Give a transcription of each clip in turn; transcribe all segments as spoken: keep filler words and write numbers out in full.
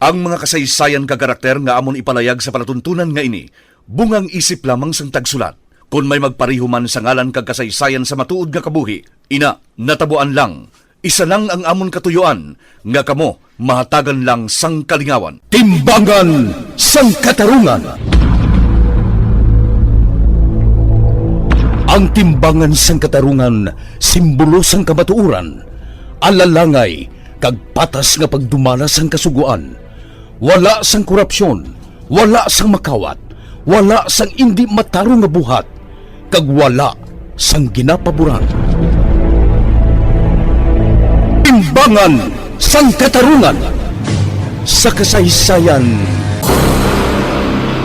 Ang mga kasaysayan kag karakter nga amon ipalayag sa palatuntunan nga ini, bungang isip lamang sang tagsulat. Kon may magpareho man sa ngalan kag kasaysayan sa matuod nga kabuhi, ina, natabuan lang. Isa lang ang amon katuyuan, nga kamo mahatagan lang sang kalingawan. Timbangan sang Katarungan. Ang timbangan sang katarungan, simbolo sang kamatuoran, alalangay, kag patas nga pagdumala sang Kasugoan. Wala sang korupsyon, wala sang makawat, wala sang indi matarong nga buhat, kag wala sang ginapaboran. Timbangan sang Katarungan sa kasaysayan.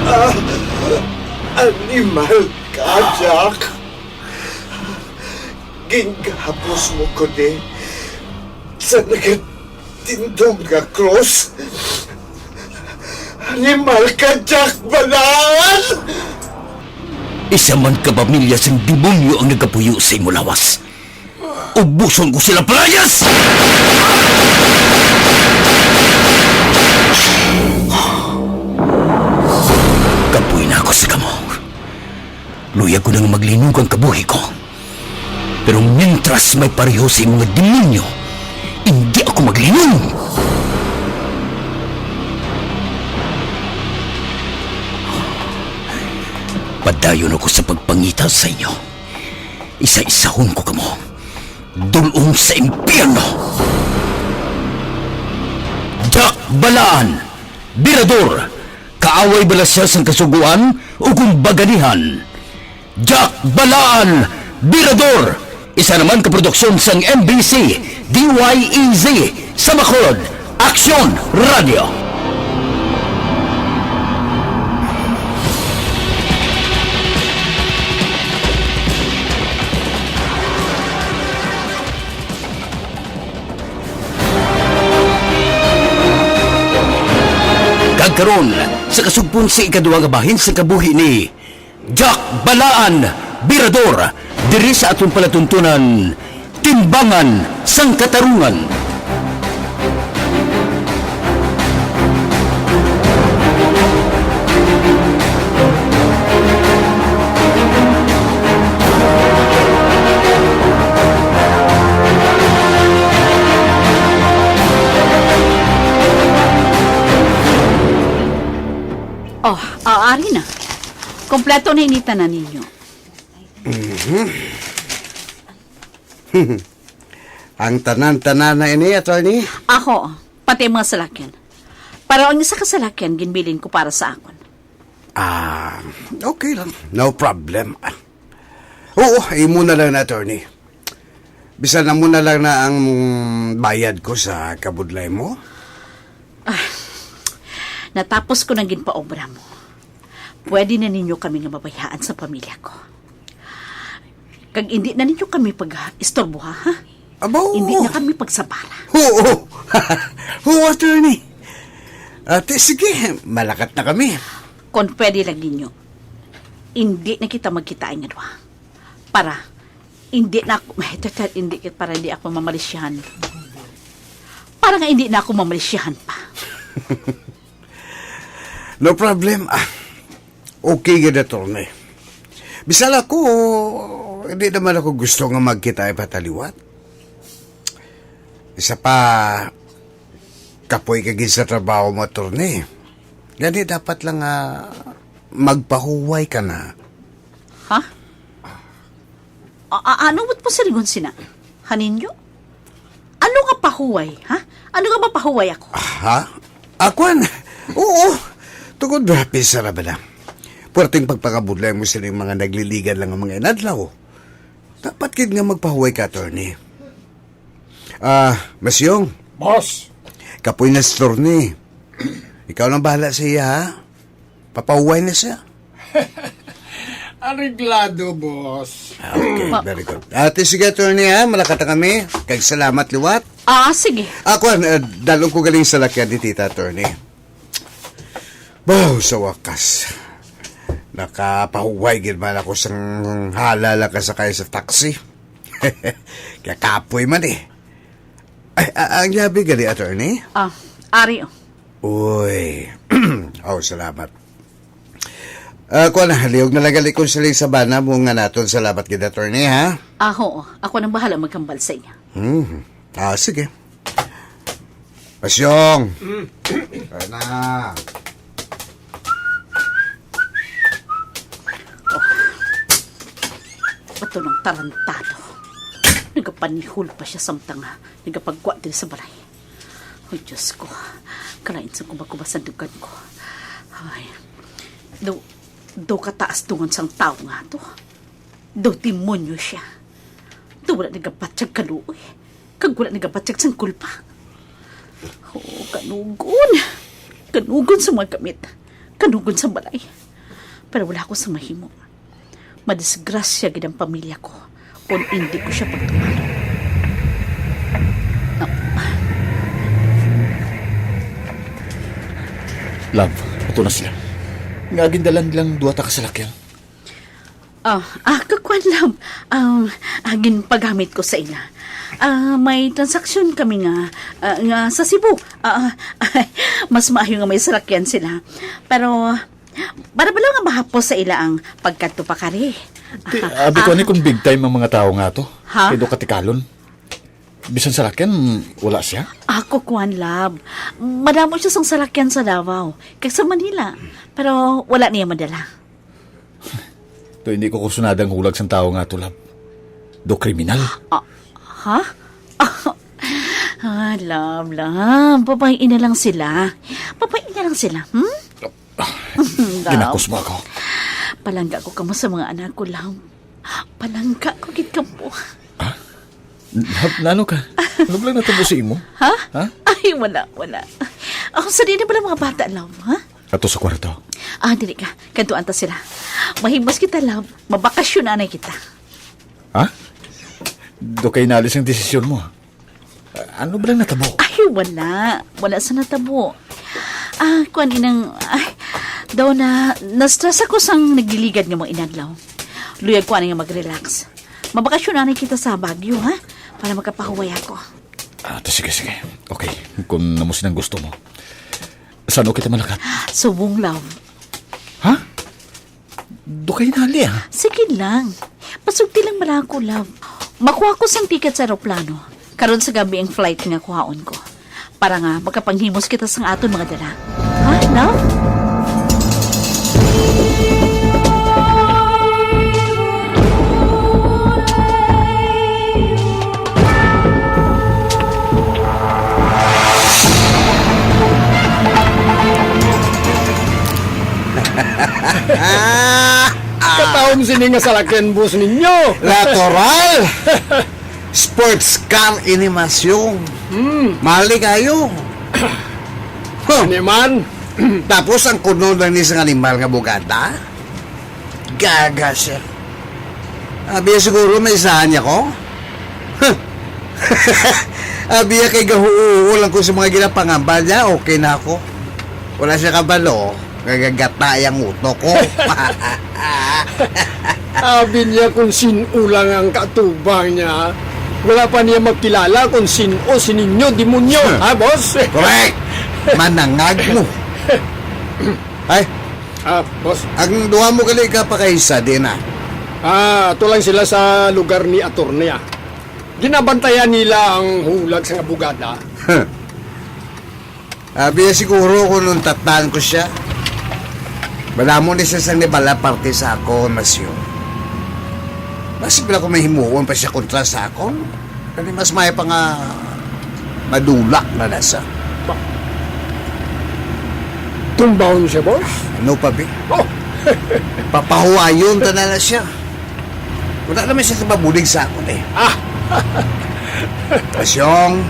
Ah, animal ka, Jack. Gingahapos mo ko ni sa nagatindog nga krus. Animal ka, Jack Balaan! Isa man ka pamilya sing demonyo ang nagapuyo sa imo lawas. Ubuson ko sila, palayas! Kapoy na ako sa kamo. Luyag ko nang maglinog ang kabuhi ko. Pero mintras may pareho sa imo nga demonyo, indi ako maglinog. Padayon ako sa pagpangita sa inyo. Isa-isahon ko kamo. Dul-ong sa impyerno. Jack Balaan, Birador, kaaway bala sia sang Kasugoan o kung baganihan? Jack Balaan, Birador, isa naman ka produksyon sang M B C, D Y E Z, sa Bacolod, Aksyon Radio. Kag karon, sa kasugpon sa ikaduha nga bahin sa kabuhi ni Jack Balaan, Birador, diri sa aton palatuntunan, Timbangan sang Katarungan. Oh, ah, ari na. Kompleto na ini tanan ninyo. Mhm. Ang tanan-tanan na ini, attorney? Ako, pati ang mga salakyan. Pero ang isa ka salakyan, ginbilin ko para sa akon. Ah, okay lang. No problem. Oo, imo na lang na, attorney. Bisan amo na lang na ang bayad ko sa kabudlay mo. Ah, natapos ko nang ginpaobra mo. Pwede na ninyo kami nga mabayhaan sa pamilya ko. Kag indi na ninyo kami pag-istorboha, ha? Abaw. Indi na kami pagsabara. Oo. Oo, attorney. Ate, sige, malakat na kami. Kon pwede lang ninyo, indi na kita magkita nga duha. Para indi na ako, indi, para indi ako mamalisyahan. Para nga indi na ako mamalisyahan pa. No problem. Ah, okay gid, attorney. Bisan ako, hindi naman ako gusto nga magkita pa ta liwat. Isa pa, kapoy ka gid sa trabaho mo, attorney. Gani dapat lang nga magpahuway ka na. Ha? A-, a-, ano mo't pasilingon sina? Haninyo? Ano nga pahuway, ha? Ano nga mapahuway ako? Ha? Akwan? Oo. Tungod ba, pisara ba na? Puwerteng pagpangabudlay mo sining mga nagliligan lang nga mga inadlaw. Dapat gid nga magpahuway ka, attorney. Ah, Masyong. Boss. Kapoy na si attorney. Ikaw nang bahala sa iya, ha? Papahuway na siya. Areglado, boss. Ah, okay, very good. Ate, sige, attorney, ha? Malakat na kami. Kag salamat liwat. Ah, sige. Ako, ah, dalon ko galing sa lakyan ni Tita, attorney. Wow, sa wakas. Nakapahuway gid man ako sang hala lang kasakay sa taxi. Kaya kapoy man eh. Ay, a-, ang yabi gali, attorney? Ah, ari, oh. Uy. Oh, salamat. Ah, kuwan na, liog na lang gali kung sila sa bana mo nga naton. Salamat gid, attorney, ha? Ah, oo. Ako nang bahala maghambal sa iya. Hmm. Ah, sige. Pasyong. Mm. Kaya na. Oh. Ato nang tarantado. Nagapanihol pa siya samtang nagapagwa diri sa balay. Ay, Diyos ko. Kalain sa kuba-kuba sa dugan ko. Ay. Daw, daw kataas dungan sang tawo nga to. Daw demonyo siya. Daw wala nagabatyag kaluoy. Kag wala nagabatyag sang kulpa. Oh, kanugon. Kanugon sa mga gamit. Kanugon sa balay. Pero wala ko sa mahimo. Madisgrasya gid ang pamilya ko kung indi ko siya pagtumanon. Ah. Love, ato na sila. Nga gindalan lang duwa ta ka salakyan. Ah, ah, kakuan lang. Um, ah, ginpagamit ko sa ila. Ah, may transaksyon kami nga, ah, nga sa Cebu. Ah, ah, mas maayo nga may salakyan sila. Pero, para ba lang nga mahapos sa ila ang pagkadto pa kari? Ti, Ah, abi ko ah. ni kung big time ang mga tao nga to. Ha? Kay do katikalon. Bisan sa lakin, wala siya? Ako, kuwan, love. Madamo siya sang salakyan sa Davao, kag sa Manila. Pero wala niya madala. To, hindi ko kusunada ang hulag sang tao nga to, love. Do kriminal. Ah, ha? Ah, love, love. Babayi na lang sila. Babayi na lang sila, hmm? Love. Ginakos mo ako. Palangga ko kamo sa mga anak ko, love. Palangga ko gid kamo. Ha? Na, nano ka? Ano ba lang natabo sa imo? Ha? Ha? Ay, wala, wala. Ako, sa di na pala mga bata, love, ha? Ato sa kwarto. Ah, dili ka. Kadtuan ta sila. Mahimos kita, love. Mabakasyon anay kita. Ha? Do kay nalis ang desisyon mo. Ano ba lang natabo? Ay, wala. Wala sa natabo. Ah, kuan inang, ay, daw na, na-stress ako sang nagliligad nga mga inadlaw. Luyag ko ani nga mag-relax. Mabakasyon anay kita sa Baguio, ha? Para makapahuway ako. Ah, to, sige, sige. Okay, kung namo sinang gusto mo. Saan kita malakat? Subong, love. Ha? Do kay nali, ah. Sige lang. Pasugti lang bala ako, love. Makuha ko sang ticket sa aeroplano. Karon sa gabi ang flight nga kuhaon ko. Para nga makapanghimos kita sang aton mga dala. Ha, love? Katawom sini nga salakyan, boss ninyo. Natural! Sports car ini, Masyong. Hmm. Mahal ni kayo. Huh. Ani man? Tapos ang kuno lang ni sang animal nga bugata? Gaga siya. Abi siguro may isahan niya ko? Abi kay gahuo lang ko sa mga ginapangamba niya, okay na ako. Wala siya kabalo, nagagata yung utok ko. Abi niya kung sin-o lang ang katubang niya. Wala pa niya magkilala kung sin-o si ninyo, demonyo. Hmm. Ha, boss? Correct! Manangag mo. Ay, Ah, boss. Ang duha mo gali ka pakaisa, di na. Ah, ato lang sila sa lugar ni Attorney, ah. Ginabantayan nila ang hulag sang abogada. Abi siguro kung nung tatan ko siya. Wala mo ni siya sang nibala parte sa akon, Masyo. Basi pala ko may himuon pa siya kontra sa akon. Kani mas may pa nga madulak na nasa. Ba-, tumbahon siya, boss? Ano pa, bi? Oh! Papahuwayon ta na na siya. Wala naman siya sa mabulig sa akon, eh. Ah! Masyong,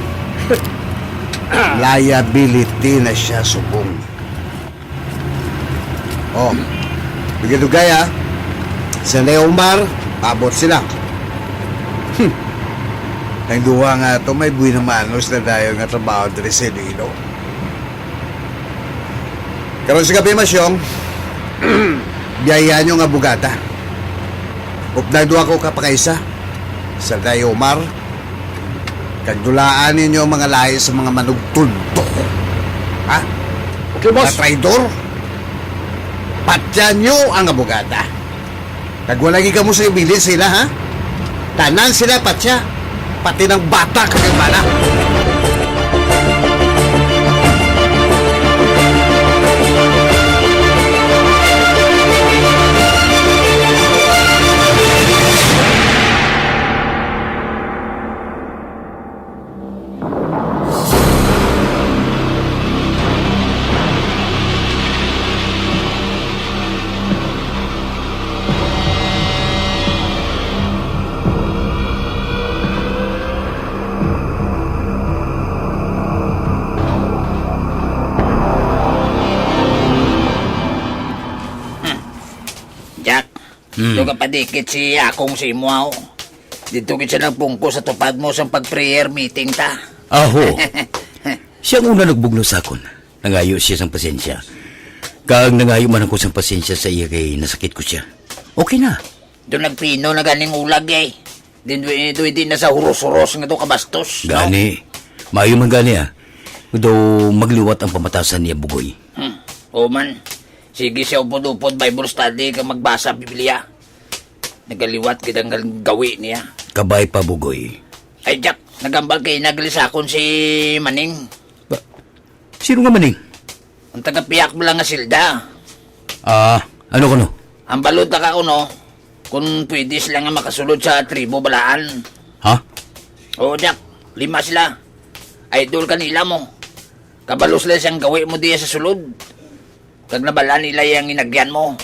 liability na siya subong. Oh, dugay-dugay, ah. Sanday Omar, abot sila. Hmm. Ang duha nga to, may buwi na manos na dayon nga trabaho diri sa Iloilo. Karon sa gabi, Masyong, biyayan nyo nga bugata. Updan duha ko ka pakaisa. Sanday Omar, kag dulaan ninyo ang mga lahi sa mga manugtundo. Ha? Mga traidor, patya niyo ang abogada. Kag wala gid kamo sa ibilin sila, ha? Tanan sila patya, pati ng bata kag ang bana. Hmm. Jack, Hmm. Daw gapadikit si akong sa imo, aw. Didto gid siya nagpungko sa tupad mo sang pag-prayer meeting ta. Aho. Siya ang una nagbugnaw sa akon. Nangayo siya sang pasensya. Kag nangayo man ako sang pasensya sa iya kay nasakit ko siya. Okay na. Daw nagpino na ganing ulag, eh. Din, di, di, di na sa huros-huros nga to kabastos, no? Gani. Maayo man gani, ah. Daw magliwat ang pamatasan niya, Bugoy. Hmm. O man. Sige siya upod-upod Bible study kag magbasa Biblia. Nagaliwat gid ang gawi niya. Kabay pa, Bugoy. Ay, Jack, nagambal kay naglisakon si Maning. Ba, sino nga Maning? Ang taga-pihak mo lang nga silda. Ah, ano kuno? Ang balod ta ka kuno, kung pwede sila nga makasulod sa tribo balaan. Ha? Oo, Jack, lima sila. Idol kanila mo. Kabalo sila siyang gawi mo diya sa sulod. Kag nabal-an nila yang inagyan mo.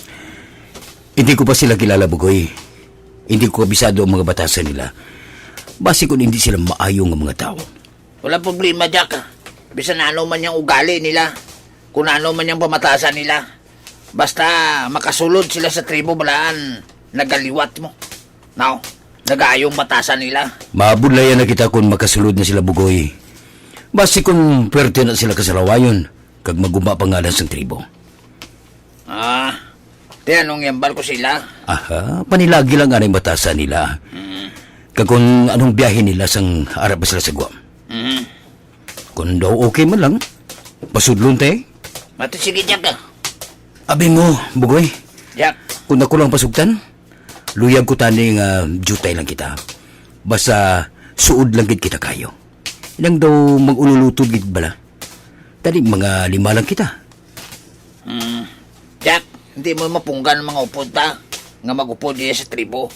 Hindi ko pa sila kilala, Bugoy. Hindi ko kabisado ang mga batasan nila. Basi kung hindi sila maayo nga mga tao. Wala problema, Jack, ah. Bisan ano man yang ugali nila, kung ano man yang pamatasan nila. Basta makasulod sila sa tribo balaan, nagaliwat mo. Now, nagaayong batasan nila. Mabudlayan na kita kung makasulod na sila, Bugoy. Basi kung pwerte na sila kasalawayon, kag maguma pangalan sang tribo. Ah, ti anong yambal ko sila? Aha, panilagi lang anay batasan nila. Mm. Kag kung anong biyahe nila sang ara pa sila sa Guam. Mm. Kung daw okay man lang, pasudlon te. Mati, sige, Jack, ah. Abi mo, Bugoy. Jack. Kung ako lang pasugtan, luyag ko tani nga jutay lang kita. Basta suod lang gid kita kayo. Inang daw mag-ululutod gid bala. Tani mga lima lang kita. Hmm. Jack, hindi mo mapunggan ang mga upod ta nga mag-upod diya sa tribo.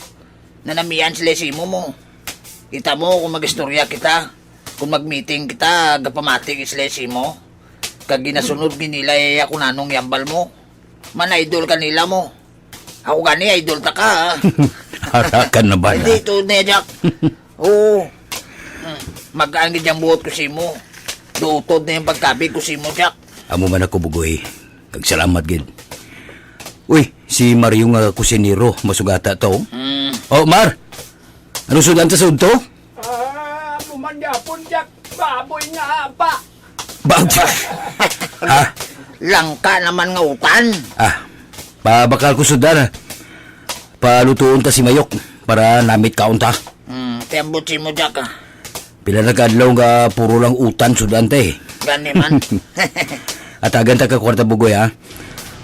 Nanamian sila sa imo mo. Kita mo kung mag-istorya kita, kung mag-meeting kita, gapamati sila sa imo. Kag ginasunod gid nila, eh, ako nanong yambal mo. Man idol ka nila mo. Ako gani, idol ta ka, ha? Harakan na ba na? Hindi, tuod na, Jack. Oo. Hmm. Magaan gid ang buot ko sa imo. Duutod na yung pagkabig ko sa imo, Jack. Amo man ako, Bugoy. Kag salamat gid. Uy, si Mario nga kusinero, masugata to. Hmm. Oh, Mar! Ano sudan ta sa udto? Ah, amo man gyapon, Jack. Baboy nga apa. Bag-, ha? Langka naman nga utan. Ah, pabakal ko sud-an, ah. Palutuon ta si Mayok para namit kaon ta. Hmm, ti ambot si mo, Jack, ah. Pila na ka adlaw nga puro lang utan sud-an ta, eh. Gani man. Atagan ta ka kwarta, Bugoy, ha?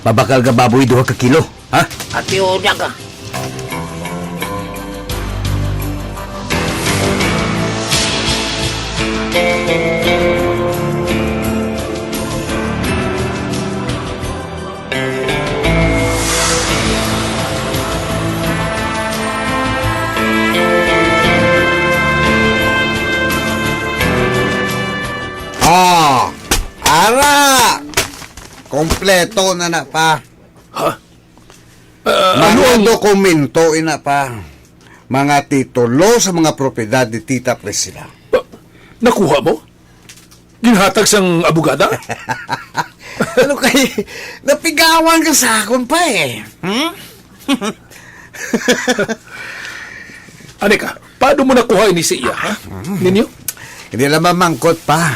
Pabakal nga baboy, duha ka kilo, ha? Ati, o, Jack, ah. Ah, ara! Kompleto na na, pa. Ha? Ah, ano ang dokumento ina, pa? Mga titulo sa mga propiedad ni Tita Priscilla. Ah, nakuha mo? Ginhatag sang abogada? Ano kay, napigawan ka sa akon pa, eh. Hmm? Ani ka, paano mo nakuha ini sa iya, ha? Ninyo? Hindi lang mamangkot pa.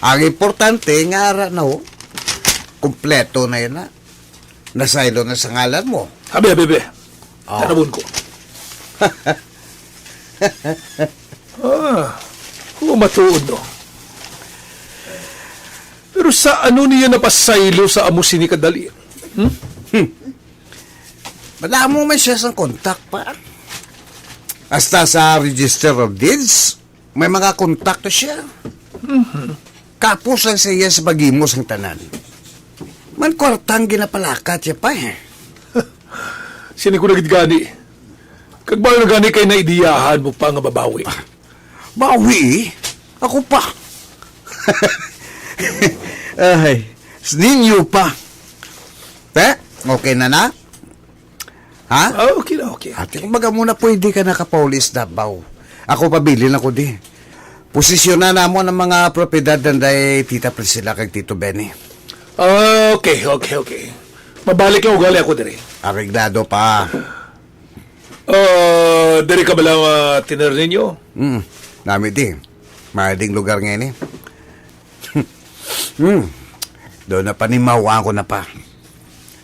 Ang importante nga ara na, oh. Kompleto na yun, ha? Nasaylo na sa ngalan mo. Abi, abi, abi. Oh. Tanawon ko. Ah, kung matuod, no? Pero sa ano niya napasaylo sa amo sini kadali? Hmm? Hmm. Madamo man siya sang kontak pa. Hasta sa register of deeds, may mga kontak na siya. Mhm. Kapos lang sa iya sa paghimo sang tanan. Man kwartang ginapalakat niya pa, eh. Sini ko na gid gani. Kag balo na gani kay naidiyahan mo pa nga babawi. Bawi? Ako pa. Ay, ninyo pa. Te, okay na na? Ha? Ah, okay na, okay. Ate, kumbaga muna, pwede ka nakapauli sa Davao. Ako, pabilin ako di. Posisyonan namon ang mga propiedad nanday Tita Priscilla kag Tito Benny. Ah, okay, okay, okay. Mabalik lang ugali ako diri. Areglado pa. Ah, diri ka bala, ah, tiner ninyo? Hmm, nami di. Maading lugar nga ini. Hmm. Daw na panimawa ko na pa.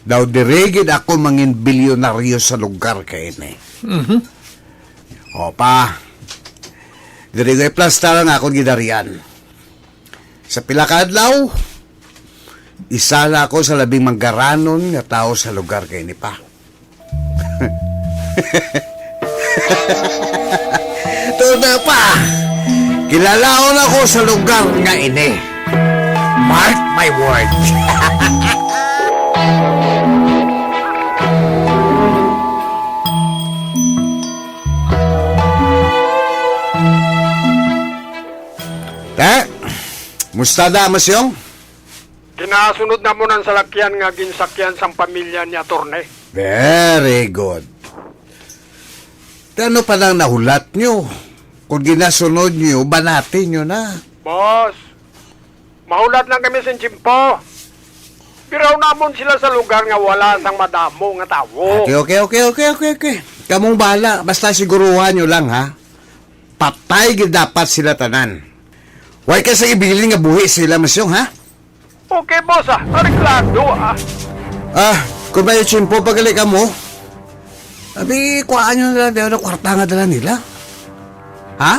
Daw diri gid ako mangin bilyonaryo sa lugar kay ini. Mhm. O pa. Diri ko iplastar ang akon gidarian. Sa pila ka adlaw, isa na ako sa labing manggaranon nga tawo sa lugar kay ini pa. Tuna pa, kilalaon ako sa lugar nga ini. Mark my words. Ta, musta da, Masyong? Ginasunod namon ang salakyan nga ginsakyan sang pamilya ni Attorney. Very good. Te, ano pa nang nahulat nyo? Kung ginasunod nyo, banati nyo na. Boss, mahulat lang kami sa tiyempo. Piraw namon sila sa lugar nga wala sang madamo nga tawo. Okay, okay, okay, okay, okay, okay. Kamong bahala. Basta siguruhan nyo lang, ha? Patay gid dapat sila tanan. Way ka sa ibilin nga buhi sila, Masyong, ha? Okay, boss, ah. Areglado, ah. Ah, kung may tiyempo, pagali ka mo. Abi, kuhaan nyo na lang daw ang kwarta nga dala nila. Ha?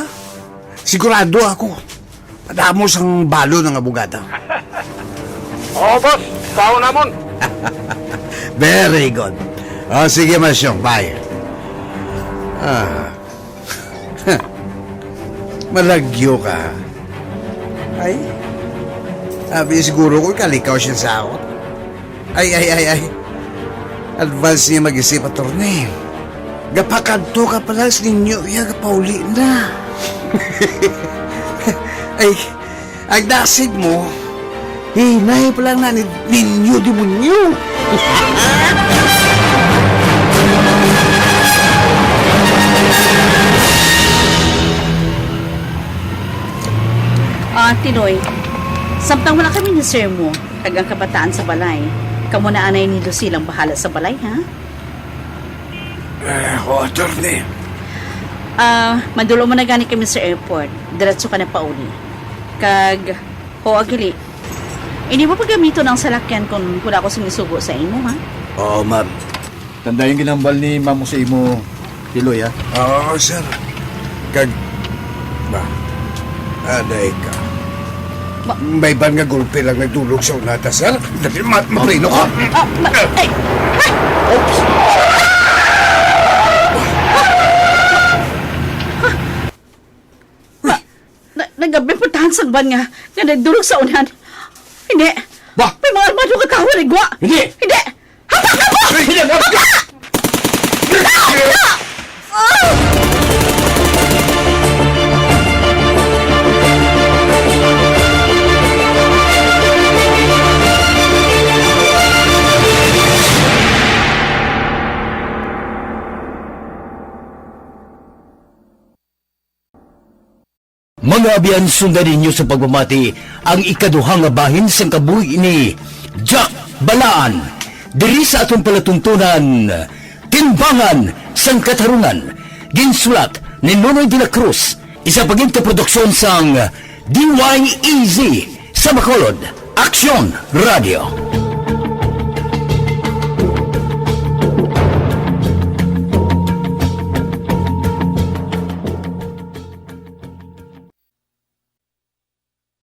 Sigurado ako. Madamo sang balo ng abogado. Oo, boss. Sao namon. Very good. O, sige, Masyong. Bye. Ah. Malagyo ka. Ay, abi siguro ko kalikaw siya sa ako. Ay, ay, ay, ay. Advance niya mag-isip, attorney. Gapakadto ka pala sa ninyo, iya gapauli na. Ay, ang dasig mo, hinay pa lang na ni-, ninyo, demonyo. Ah, Tinoy, samtang wala kami ni sir mo, kag ang kabataan sa balay, kamo na anay ni Lucille ang bahala sa balay, ha? Eh, ho, attorney. Ah, madul-o mo na gani kami sa airport. Diretso ka na pauli. Kag, ho, Agili. Hindi mo paggamiton ang salakyan kung wala ko sing isugo sa imo, ha? Oo, ma'am. Tanda yung ginambal ni Ma'am sa imo, Piloy, ha? Oo, sir. Kag, ba, aday ka. Ma- May ban nga gulpe lang nagdulog sa unata, sir. Dali, ma-, mapreno ka. Ah, ma-, ay! Ay! Oops! Ma-, na-, nagabi pa tahan sang ban nga, nga nagdulog sa unan. Hindi. Ba? May mga armado nga tawo nagwa. Hindi. Hindi. Hapa ka mo! Hindi, hindi. Hapa! Mga abyan, sundan ninyo sa pagpamati ang ikaduha nga bahin sang kabuhi ni Jack Balaan, diri sa aton palatuntunan, Timbangan sang Katarungan. Ginsulat ni Nonoy de la Cruz, isa paginta produksyon sang D Y E Z sa Bacolod, Aksyon Radio.